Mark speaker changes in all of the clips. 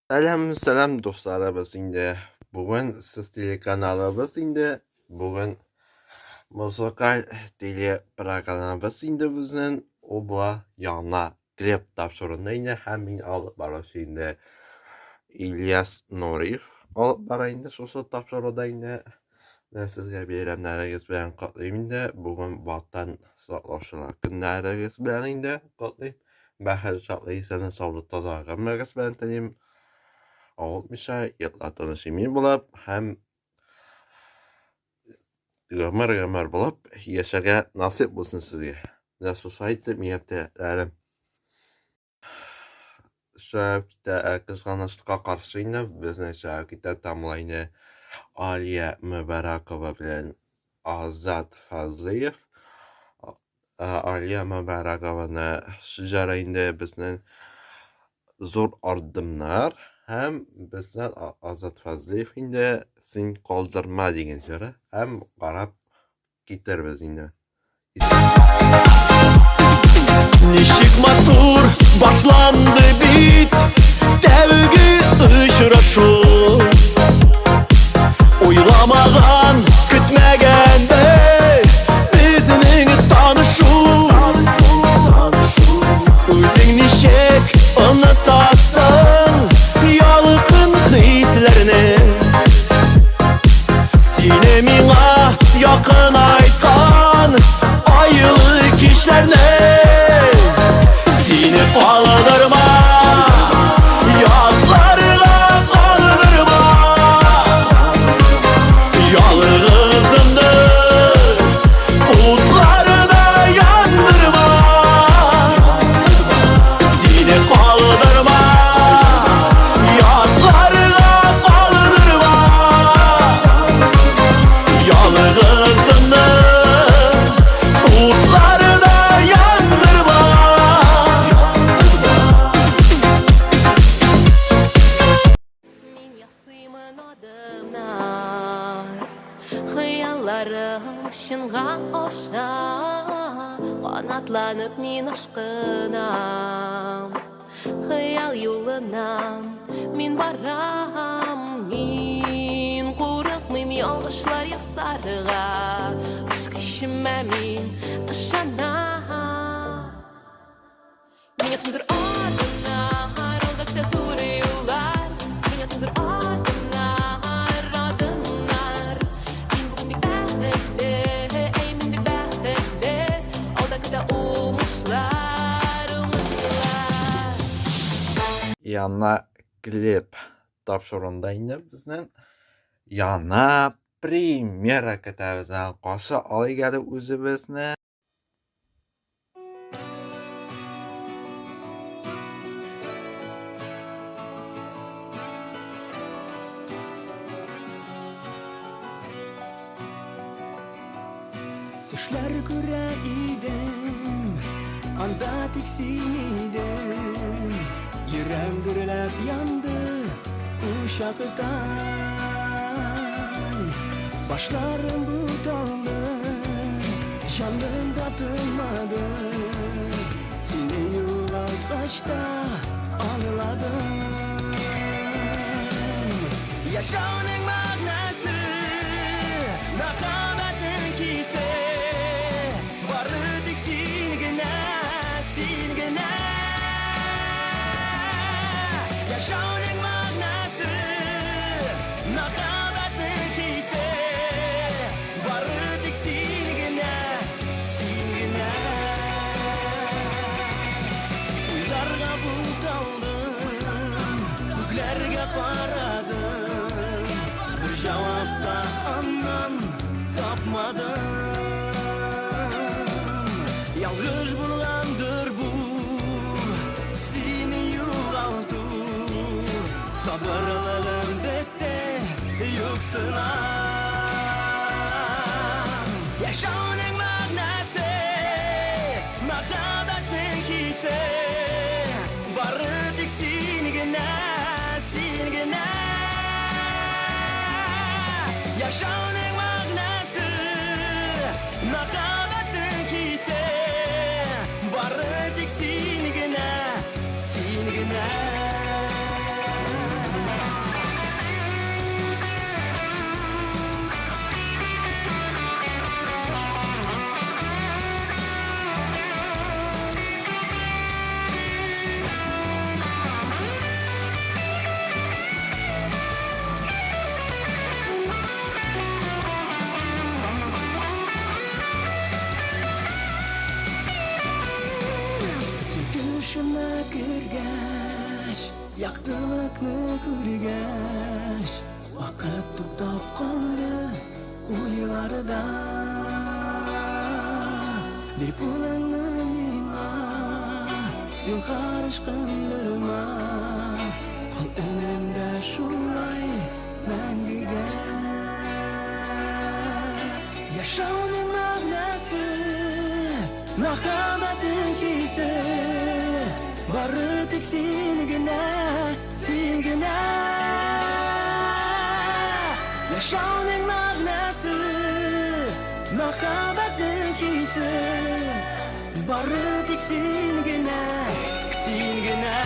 Speaker 1: Сәлам, сәлам, дусларыбыз инде. Бүген сез телеканалыбыз инде. Бүген музыкаль телепрограммабыз инде безнең ул була яңа клип тапшыруында инде һәм мин алып баручы инде Ильяс Нуриев алып бара инде шушы тапшыруда инде. Мен сезгә бәйрәмнәрегез белән котлыйм инде. Бүген Ватан саклаучылар көннәрегез белән инде котлыйм. Бәхет, шатлык, исәнлек, саулык, таза гомерегез белән телим. Авыртмыйча, йоклар тыныч имин булып һәм гомер-гомер булып яшәргә насыйп булсын сезгә. Менә шушы әйтеп минем теләкләрем. Чыгып китә, кызганычка каршы инде безнең чыгып китә тамла инде Алия Мөбәрәкова белән Азат Фазлыев. Алия Мөбәрәкованы җыры инде безнең зур адымнар һәм безнең Азат Фазлыев инде Син калдырма дигән җыры һәм карап китербез инде.
Speaker 2: Ничек матур башланды бит тәүге очрашу. Уйламаган, көтмәгәндә безнең танышу. Үзең ничек онытасың ялкын хисләрне? Сине миңа якынайткан айлы кичләрне. Сине калдырма, ятларга калдырма. Ялгызымны утларда яндырма. Сине калдырма, ятларга калдырма. Ялгызымны утларда яндырма.
Speaker 3: Мин ясыймын адымнар, хыялларым чынга аша, канатланып мин ашкынам. Хыял юлыннан мин барам, мин курыкмыйм ялгышлар ясарга, үз көчемә мин ышанам. Меня зур адымнар, алда зур юллар. Меня зур адымнар, адымнар. Мин бүген бик бәхетле, әй, мин бик бәхетле. Алда көтә уңышлар, уңышлар.
Speaker 1: Яңа клип тапшыруында инде безнең яңа премьера көтәбез. Каршы алыйк әле үзебезне.
Speaker 2: Төшләр күрә идем, анда тик син идең. Йөрәк гөрләп янды учактай. Башларым буталды, җаным да тынмады. Сине югалткач та аңладым. Яшәүнең мәгънәсе, мәхәббәтнең хисе. Бары тик син генә, син генә. Яшәүнең мәгънәсе, мәхәббәтнең хисе. Бары тик син генә, син генә. Уйларга буталдым, күкләргә карадым. Бер җавап та аннан тапмадым. Ялгыш булгандыр бу, сине югалту. Сабырлыгым бетте, юксынам. Яшәүнең мәгънәсе, мәхәббәтнең хисе. Бары тик син генә, син генә. Яшәүнең мәгънәсе, мәхәббәтнең хисе. Бары тик син генә, син генә. Матурлыкны күргәч, вакыт туктап калды уйларда. Бир кулыңны миңа, зинһар ычкындырма. Кал өнемдә шулай мәңгегә. Яшәүнең мәгънәсе, мәхәббәтнең хисе, бары тик син генә, син генә. Яшәүнең мәгънәсе, мәхәббәтнең хисе, бары тик син генә, син генә.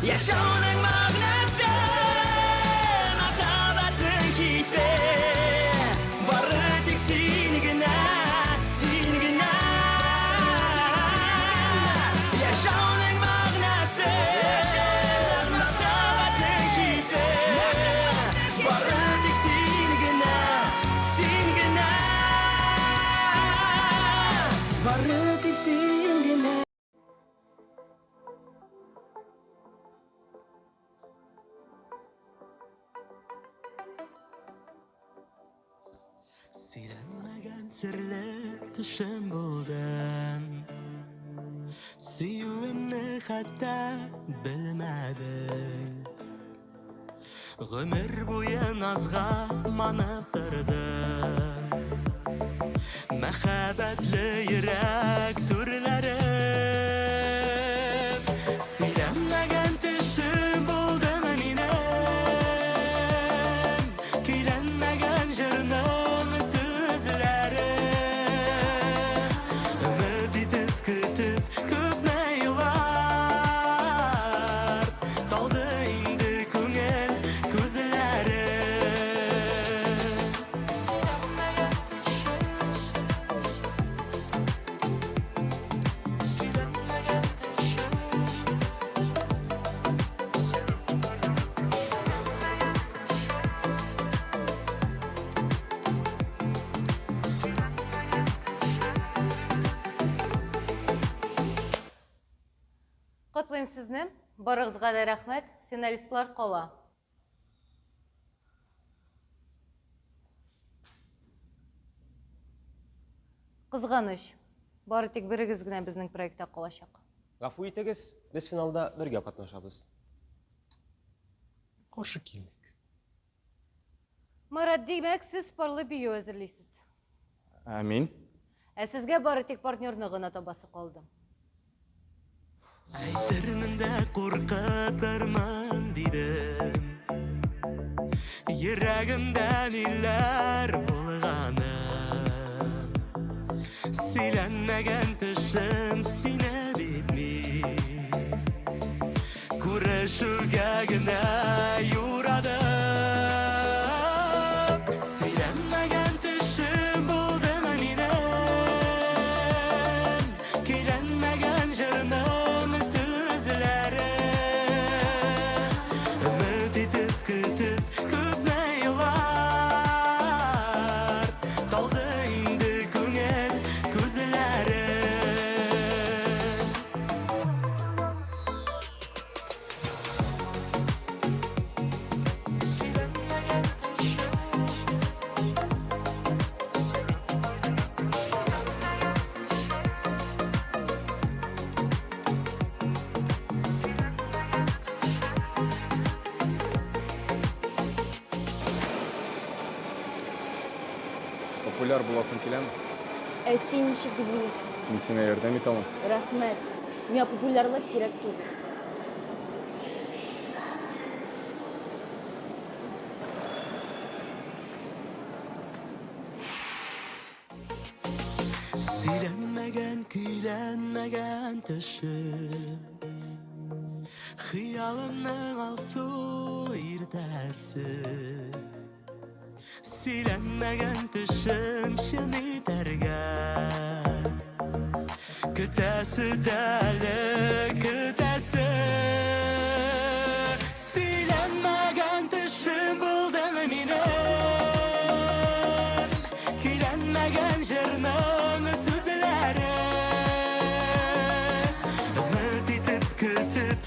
Speaker 2: Яшәүнең мәгънәсе, мәхәббәтнең хисе, бары тик син генә, син генә. Яшәүнең мәгънәсе, мәхәббәтнең хисе, бары тик син генә, син генә. Бары тик син генә. Сөйләнмәгән серле төшем булдың. Сөюемне хәтта белмәдең. Гомер буе назга манып тордың. Мәхәббәтле йөрәк түрләрем. Сөйләнмәгән төшем булдымы минем? Көйләнмәгән җырның сүзләре. Өмет итеп көтеп күпме еллар. Талды инде күңел күзләре. Сөйләнмәгән төшем. Сөйләнмәгән төшем.
Speaker 4: Котлыйм сезне. Барыгызга да рәхмәт. Финалистлар кала. Кызганыч, бары тик берегез генә безнең проектта калачак.
Speaker 5: Гафу итегез, без финалда бергә катнашабыз.
Speaker 6: Каршы килмик.
Speaker 4: Марат, димәк, сез парлы бию әзерлисез.
Speaker 6: Ә мин?
Speaker 4: Ә сезгә бары тик партнерны гына табасы калды.
Speaker 2: Әйтермен дә куркытырмын дидем. Йөрәгемдә ниләр булганын. Сөйләнмәгән төшем сине бит мин. Күрешүгә генә юрадым. Сөйләнмәгән төшем булдымы минем? Көйләнмәгән җырның сүзләре. Өмет итеп көтеп күпме еллар. Талды инде күңел күзләре. Сөйләнмәгән төшем.
Speaker 6: Популяр буласың киләме?
Speaker 7: Ә син ничек дип уйлыйсың?
Speaker 6: Мин сиңа ярдәм итә алам.
Speaker 7: Рәхмәт. Миңа популярлык кирәк түгел.
Speaker 2: Сөйләнмәгән, көйләнмәгән төшем. Хыялымның алсу иртәсе. Сөйләнмәгән төшем чын итәргә. Көтәсе дә әле, көтәсе. Сөйләнмәгән төшем булдымы минем? Көйләнмәгән җырның сүзләре. Өмет итеп көтеп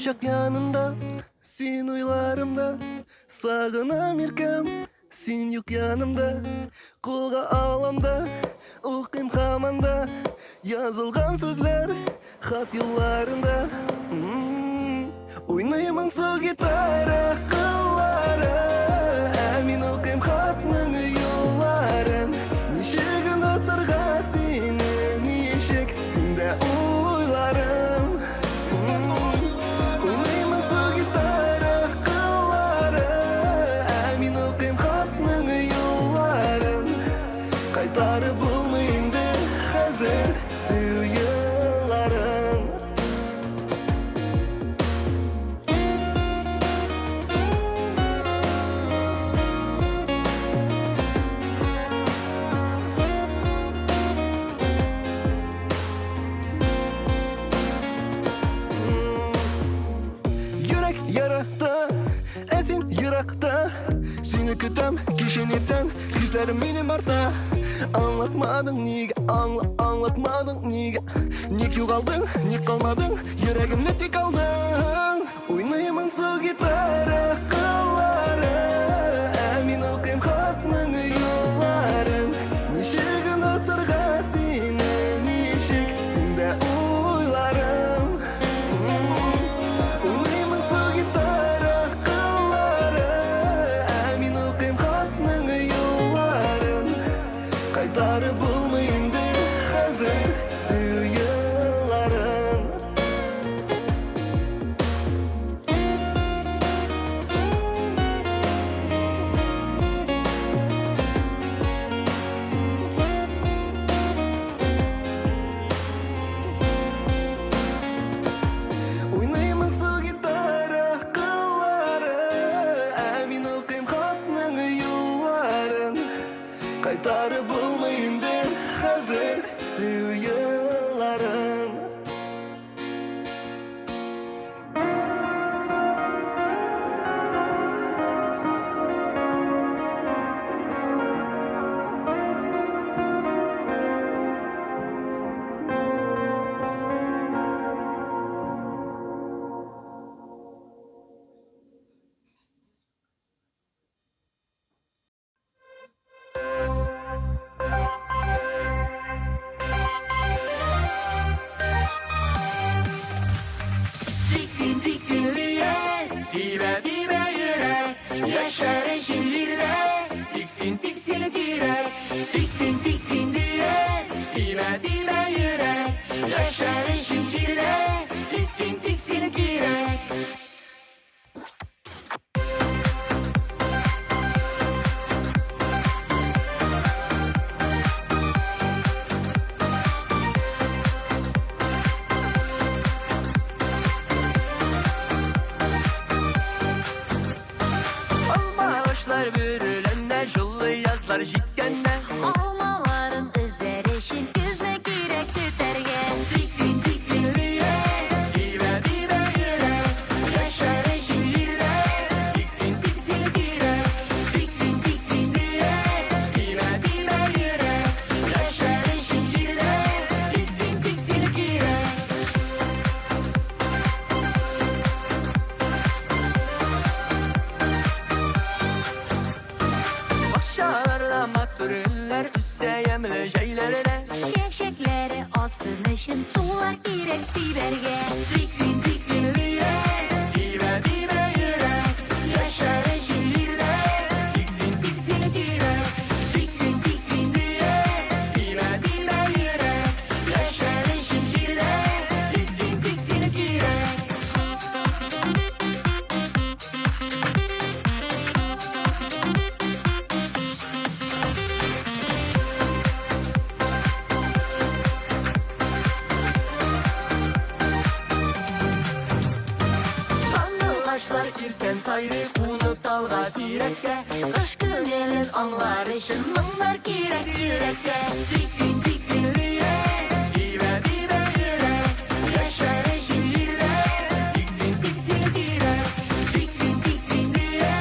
Speaker 2: Учак янында, син уйларымда, сагынам иркәм, син юк янымда. Кулга алам да, укыйм һаман да, язылган сүзләр хат юлларында. Уйный моңсу гитара кыллары, ә мин укыйм хатның юлларын. Ничек онытырга сине, ничек синдә уйларым. Уйный моңсу гитара кыллары, ә мин укыйм хатның юлларын. Кайтарып булмый инде хәзер сөю елларын. Йөрәк ярата, ә син еракта. Сине көтәм кичен иртән, хисләрем минем арта. Аңлатмадың нигә, аңла, аңлатмадың нигә. Ник югалдың, ник калмадың, йөрәгемне тик алдың. Уйный моңсу гитара кыллары, ә мин укыйм хатның юлларын. Ничек онытырга сине, ничек синдә уйларым. Уйный моңсу гитара кыллары, ә мин укыйм хатның юлларын. Кайтарып булмый инде хәзер сөю елларын. Уйный моңсу гитара кыллары, ә мин укыйм хатның юлларын. Кайтарып булмый инде хәзер сөю елларын.
Speaker 8: Тик син, тик син дия, тибә, тибә йөрәк, яшәр өчен җирдә, тик син, тик син кирәк. Тик син, тик син дия, тибә, тибә йөрәк, яшәр өчен җирдә, тик син, тик син кирәк. Алмагачлар бөреләнә, җылы язлар җиткәндә.
Speaker 3: Алмаларын өзәр өчен көзне кирәк көтәргә.
Speaker 8: Тик син, тик син дия, тибә, тибә йөрәк, яшәр өчен җирдә, тик син, тик син кирәк. Тик син, тик син дия, тибә, тибә йөрәк, яшәр өчен җирдә, тик син, тик син кирәк. Бакчаларда матур гөлләр үсә ямьле җәйләрдә.
Speaker 3: Чәчәкләре атсын өчен сулар кирәк сибәргә.
Speaker 8: Тик син, тик син дия, тибә, тибә йөрәк, яшәр өчен җирдә, тик син, тик син кирәк. Тик син, тик син дия, тибә, тибә йөрәк, яшәр өчен җирдә, тик син, тик син кирәк. Сандугачлар иртән сайрый кунып талга тирәккә. Кыш күңелен аңлар өчен моңнар кирәк йөрәккә. Тик син, тик син дия, тибә, тибә йөрәк, яшәр өчен җирдә, тик син, тик син кирәк. Тик син, тик син дия,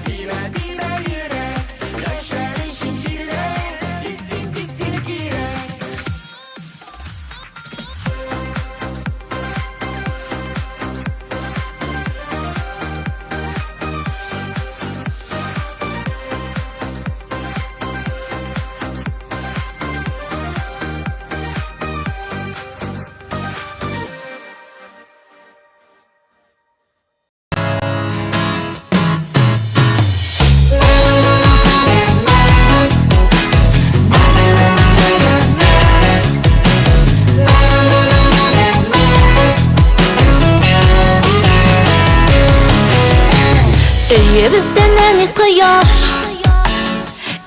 Speaker 8: тибә, тибә йөрәк, яшәр өчен җирдә, тик син, тик син кирәк.
Speaker 3: Өебездә нәни кояш,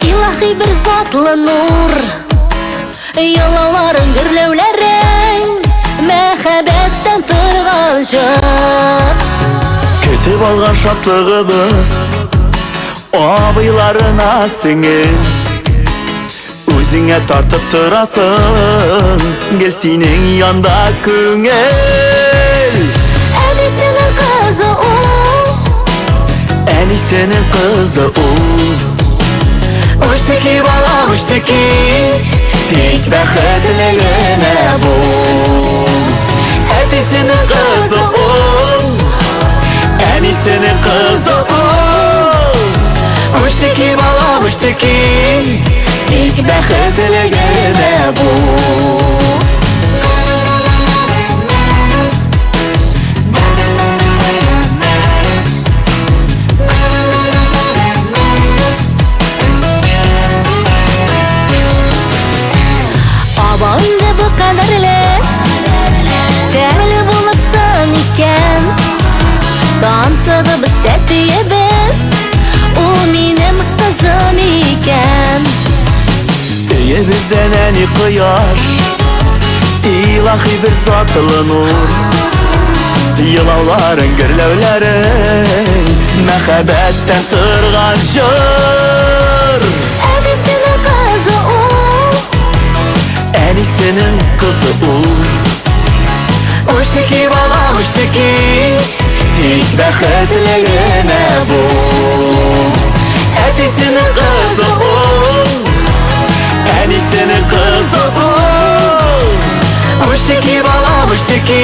Speaker 3: Илаһи бер затлы нур. Ялауларың, гөрләүләрең, Мәхәббәттән торган җыр.
Speaker 2: Көтеп алган шатлыгыбыз Абыйларына сеңел Үзеңә тартып торасың Гел синең янда күңел
Speaker 3: Әнисенең кызы ул
Speaker 2: Әнисенең кызы ул Үчтеки балам үчтеки Тик бәхетле генә бул Әтисенең кызы ул Әнисенең кызы ул Үчтеки балам үчтеки Тик бәхетле генә бул
Speaker 3: Абау инде бу кадәрле Тәмле булырсың икән Тансыгыбыз тәтиебез Ул минем кызым икән
Speaker 2: Өебездә нәни кояш Илаһи бер затлы нур Елауларың, гөрләүләрең Мәхәббәттән торган җыр
Speaker 3: Әнисенең кызы ул
Speaker 2: Әнисенең кызы ул Үчтеки балам үчтеки Тик бәхетле генә бул Әтисенең кызы ул Әнисенең кызы ул Үчтеки балам үчтеки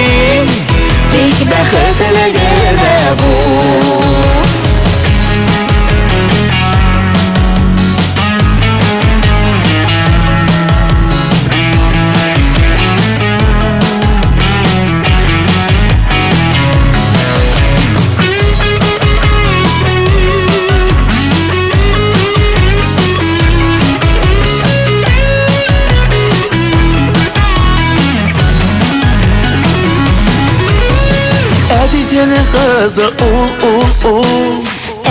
Speaker 2: Тик бәхетле генә бул Әтисенең кызы ул, ул, ул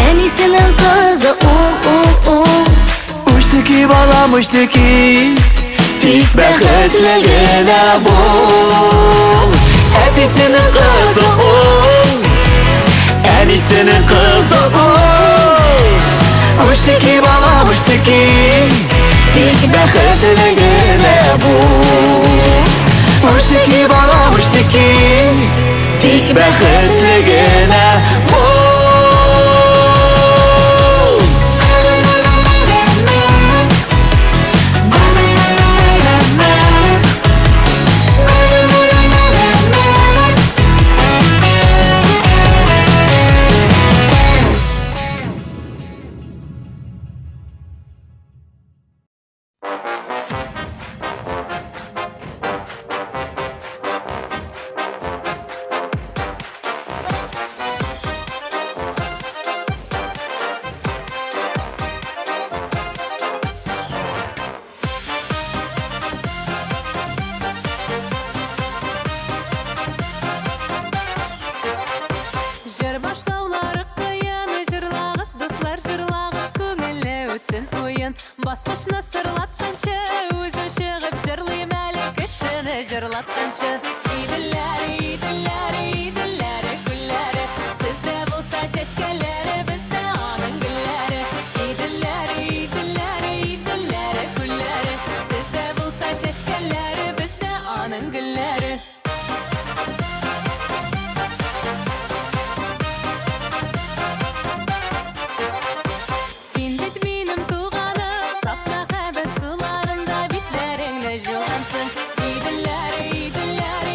Speaker 3: Әнисенең кызы ул, ул, ул
Speaker 2: Үчтеки балам үчтеки Тик бәхетле генә бул Әтисенең кызы ул Әнисенең кызы ул Үчтеки балам үчтеки Тик бәхетле генә бул Үчтеки балам үчтеки Тик бәхетле генә бул
Speaker 3: Җыр башлаулары кыен, җырлагыз, дуслар, җырлагыз, күңелле үтсен уен. Баскычны сырлатканчы, үзем чыгып җырлыйм әле кешене җырлатканчы. Иделләр, иделләр, иделләре, күлләре, сездә булса чәчкәләре, бездә аның гөлләре. Иделләр, иделләр, иделләре, күлләре, сездә булса чәчкәләре, бездә аның гөлләре. Син бит минем туганым, саф мәхәббәт суларында битләреңне жугансың. Иделләр, иделләр,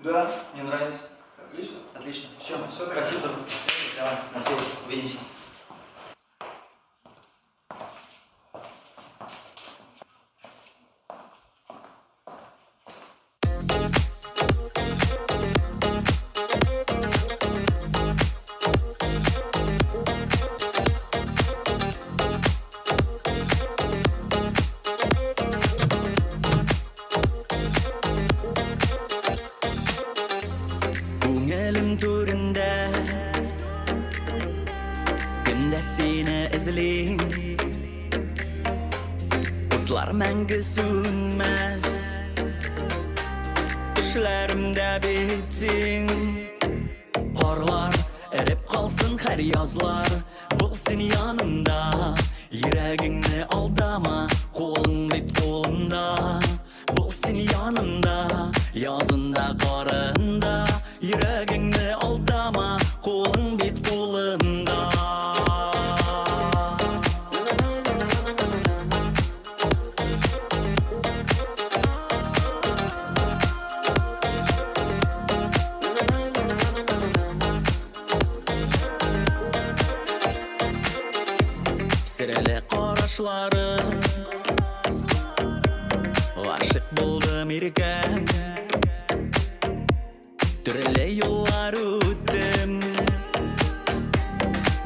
Speaker 9: Да, мне нравится. Отлично. Отлично. Все, все, спасибо. Давай, на связи. Увидимся.
Speaker 2: Күңелем түрендә Көн дә сине эзлим Утлар мәңге сүнмәс Төшләремдә бит син Карлар эреп калсын һәр язлар Бул син янымда Йөрәгеңне алдама Кулың бит кулымда Бул син янымда Язында карында Йөрәгеңне алдама Кулың бит кулымда. Серле карашларың Гашыйк булдым иркәм Төрле юллар үттем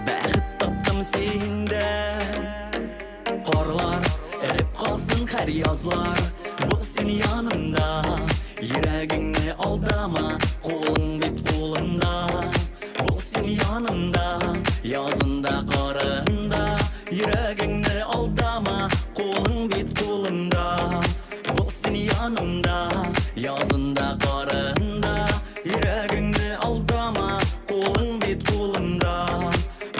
Speaker 2: Бәхет таптым синдә Карлар эреп калсын һәр язлар Бул син янымда Йөрәгеңне алдама Кулың бит кулымда Бул син янымда Язында карында Йөрәгеңне алдама Кулың бит кулымда Бул син янымда Язында карында Йөрәгеңне алдама Кулың бит кулымда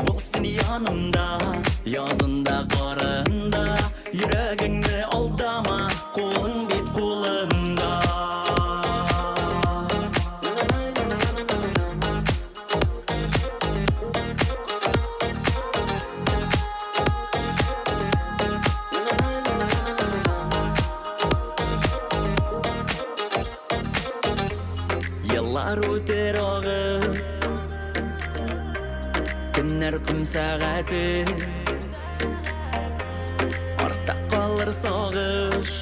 Speaker 2: Бул син янымда Язында карында Йөрәгеңне алдама Кулың бит кулымда. Еллар үтер агып Көннәр ком сәгате Артта калыр сагыш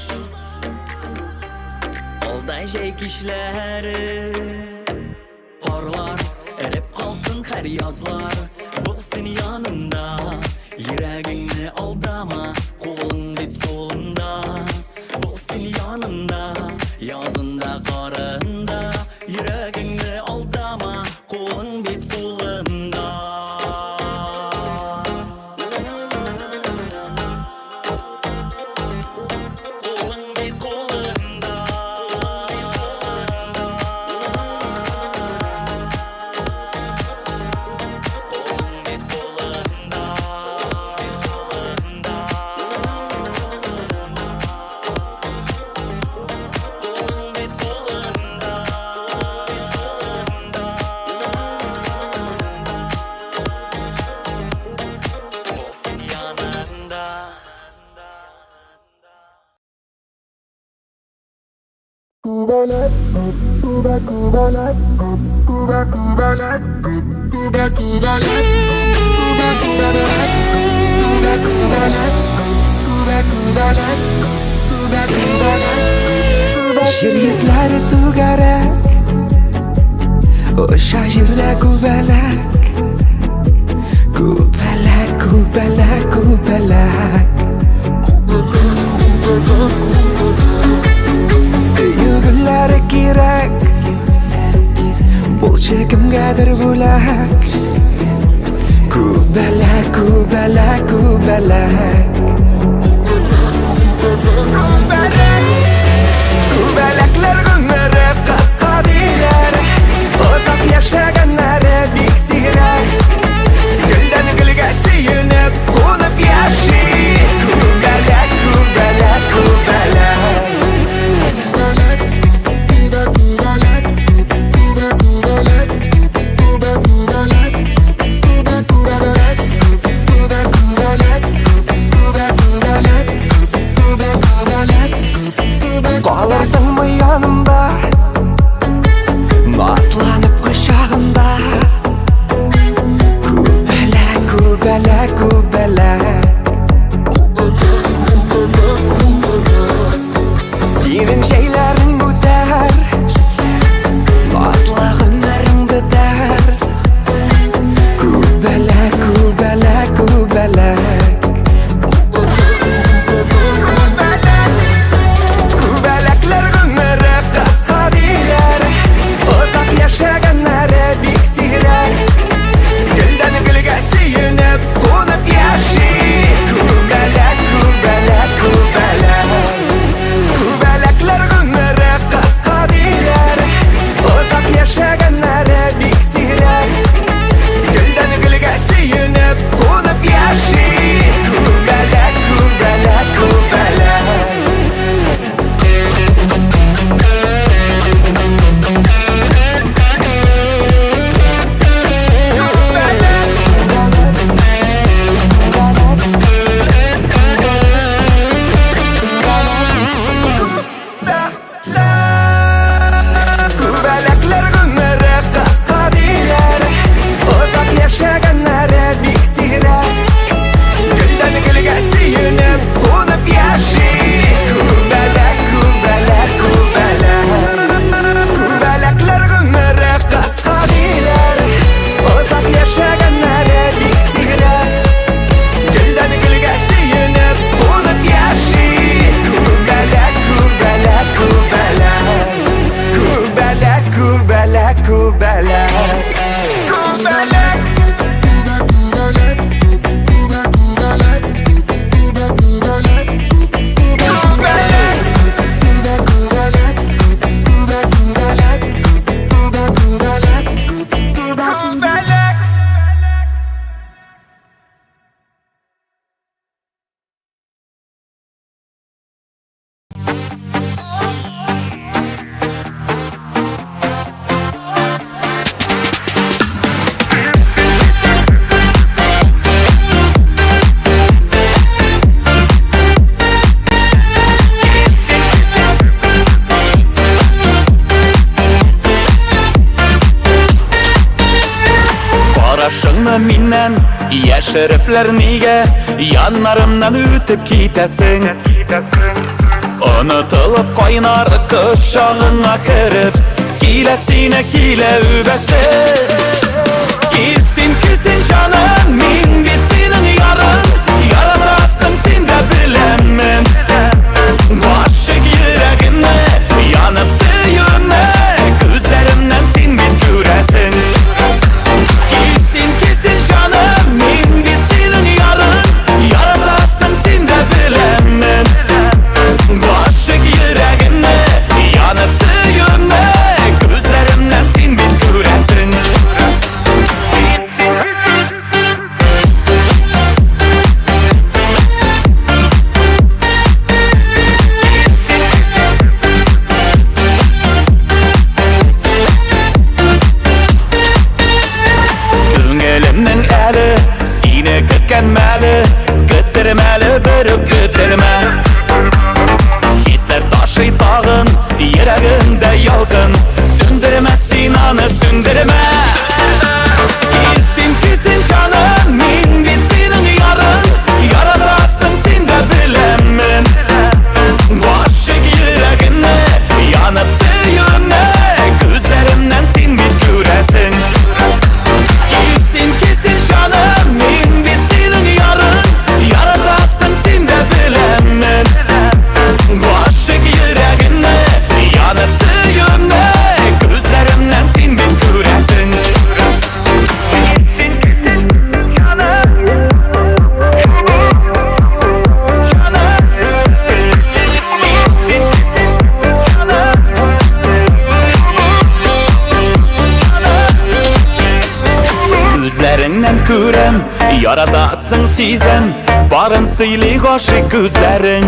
Speaker 2: Алда җәй кичләре Карлар эреп калсын һәр язлар Бул син янымда Йөрәгеңне алдама Кулың бит кулымда Бул син янымда Язында карында Йөрәгеңне алдама Кулың бит кулымда. Кулың бит кулымда. Кулың бит кулымда. Кулың бит кулымда. Бул син янымда.
Speaker 10: Җир йөзләре түгәрәк, Оча җирдә күбәләк. Күбәләк, күбәләк, күбәләк. Сөю гөлләре кирәк, Булчы кемгәдер бүләк. Күбәләк, күбәләк, күбәләк. Күбәләкләр гомере кыска диләр, Озак яшәгәннәре бик сирәк. Гөлдән гөлгә сөенеп, кунып яши. Күбәләк, күбәләк, күбәләк. Калырсыңмы янымда? күбәләк. Күбәләк. Күбәләк.
Speaker 2: Карашыңны миннән яшерепләр нигә Яннарымнан үтеп китәсең Онытылып кайнар кочагыңа кереп Килә сине килә үбәсе Килсен килсен җаным мин бит синең ярың Яратасың син дә беләмен Гашыйк йөрәгемне янып сөюемне Күзләремнән син бит күрәсең Килсен, килсен җаным, мин бит синең ярың Яратасың син дә беләмен Гашыйк йөрәгемне янып сөюемне Күзләремнән син бит күрәсең Күңелемнең әле сине көткән мәле Көттермәле берүк көттермә Хисләр ташый тагын йөрәгемдә ялкын Сүндермә син аны сүндермә Килсен килсен җаным мин бит синең ярың Яратасың син дә беләмен Гашыйк йөрәгемне янып сөюемне Күзләремнән син бит күрәсең Килсен, килсен җаным, мин бит синең ярың Яратасың син дә беләмен Гашыйк йөрәгемне янып сөюемне Күзләремнән син бит күрәсең Күзләреңнән күрәм, яратасың сизәм Барын сөйли гашыйк күзләрең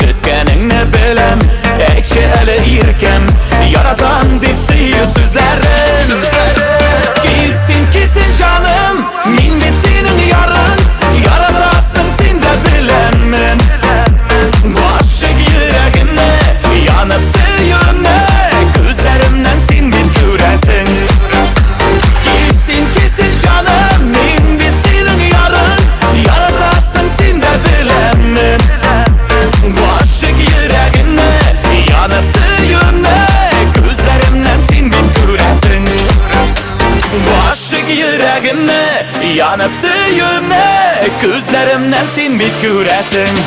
Speaker 2: Көткәнеңне беләм, әйтче әле иркәм Яратам дип сөю сүзләрен Килсен, килсен җаным, мин бит синең ярың Яратасың син дә беләмен Гашыйк йөрәгемне янып сөюемне Күзләремнән син бит күрәсең Килсен, килсен җаным, мин бит синең ярың Яратасың син дә беләмен Гашыйк йөрәгемне янып сөюемне Күзләремнән син бит күрәсең Гашыйк йөрәгемне янып сөюемне Күзләремнән син бит күрәсең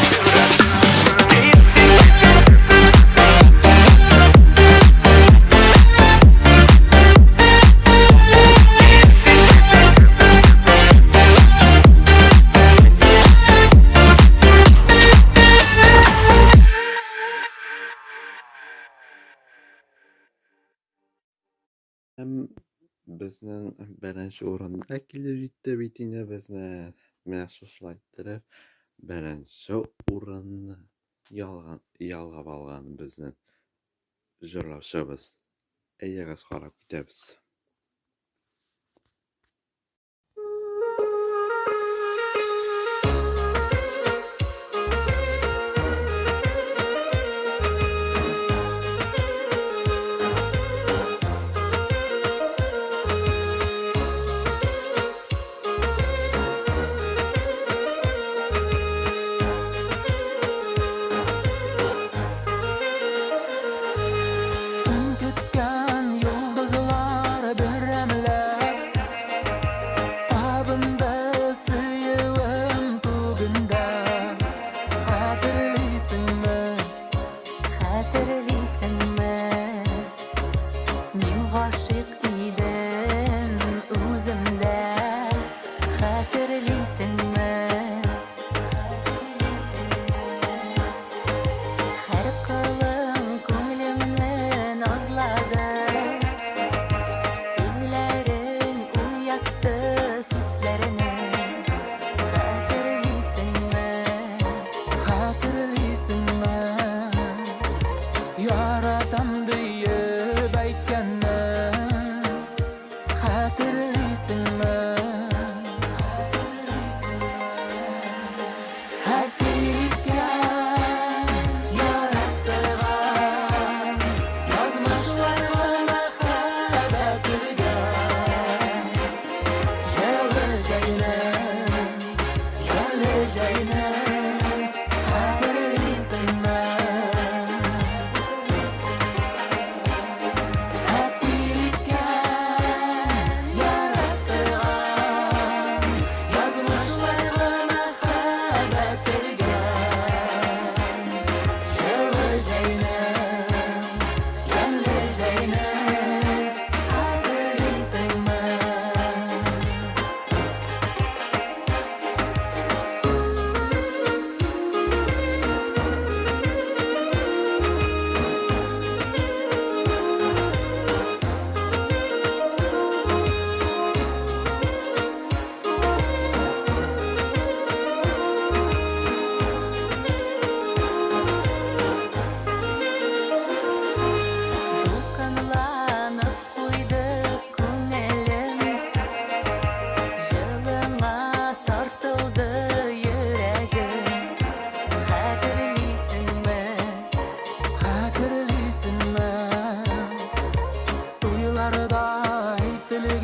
Speaker 1: Һәм безнең беренче урында килеп җитте бит инде безнең менә шушылай иттереп беренче урынны ялган ялгап алган безнең җырлаучыбыз. Әйдәгез карап китәбез.
Speaker 2: Төн көткән йолдызлар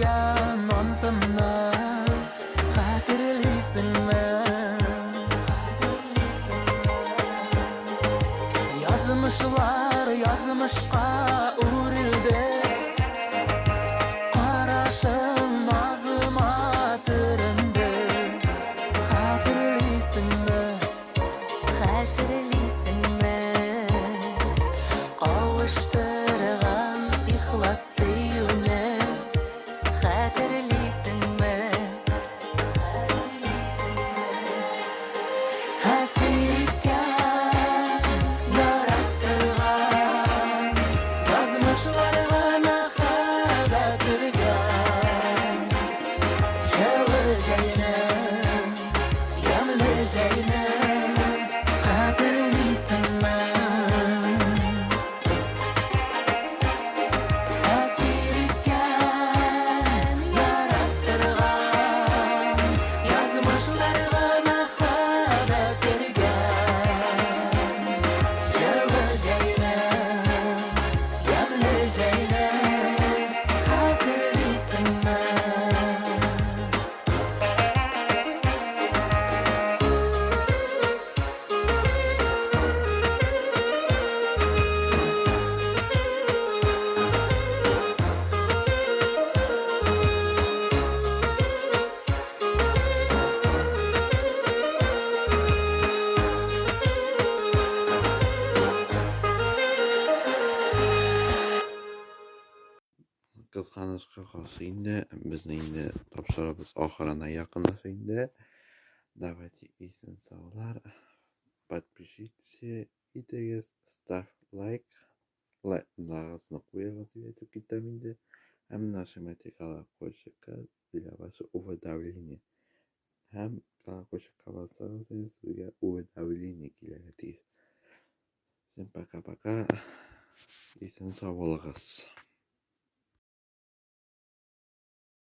Speaker 2: Биргән антымны хәтерлисеңме? Язмышлар язмышка үрелде. Карашың назыма төренде. Хәтерлисеңме?
Speaker 3: Хәтерлисеңме? Кавыштырган ихлас сөюне. Хәтерлисеңме?
Speaker 2: Әсир иткән, яраттырган, язмышларга мәхәббәт өргән. Җылы җәйне, ямьле җәйне хәтерлисеңме? Әсир иткән, яраттырган, язмышларга мәхәббәт өргән. Җылы җәйне, ямьле җәйне хәтерлисеңме?
Speaker 1: Кызганычка каршы инде, безнең инде тапшырыбыз ахырына якынлаша инде. Давайте исән саулар. Подпишитесь итегез, ставь лайк. Лайкларыгызны куегыз дип әйтеп китәм инде. Һәм нажимайте колокольчикка для вашего уведомления. Һәм колокольчикка бассагыз инде сезгә уведомление килергә тиеш. Всем пока-пока. Исән сау булыгыз.